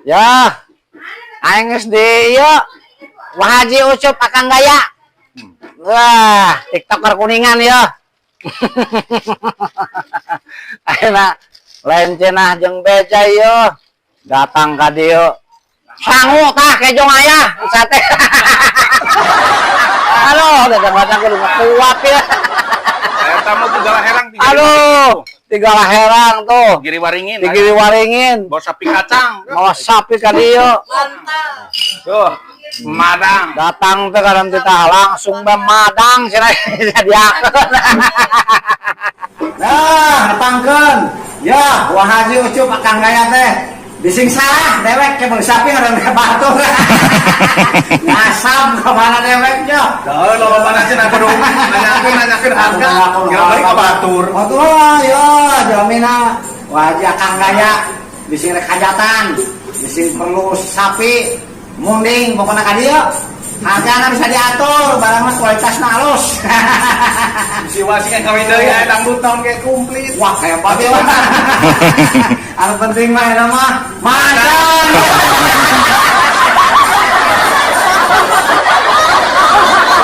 Ya. Aing geus di ieu. Wa Haji Ucup Akang Gaya. Wah, TikToker Kuningan ya. Ayeuna lain cenah jeung beja ieu. Datang ka dieu. Sangu tah kejong ayah sate. Aduh, datang-datang kudu kuat ya. Eta mah juga herang tiga. Aduh, tiga herang tuh. Giri Waringin. Di Giri Waringin. Bawa sapi kacang. Mau sapi ka dieu. Tuh, madang. Datang teh kadang kita langsung be madang cenah disadiakeun. Nah, datangkeun. Ya, Wa Haji Ucup Akang Gaya teh. Bising salah dewek ke meuli sapi ngaran ke batur. Ngasam ka mana dewek nya. Tuh, lo mana cenah kudu nanyakeun nanyakeun harga. Kira balik ka batur. Batur ya, jamina Wa Haji Akang Gaya bising rek hajatan, bising perlu sapi, munding pokoknya ka dieu. Hargana bisa diatur, barangnya kualitasna halus. Si wasi kan kawin deui aya dangdut naon ge komplit. Wah, hebat ya. Anu penting mah eta mah madang.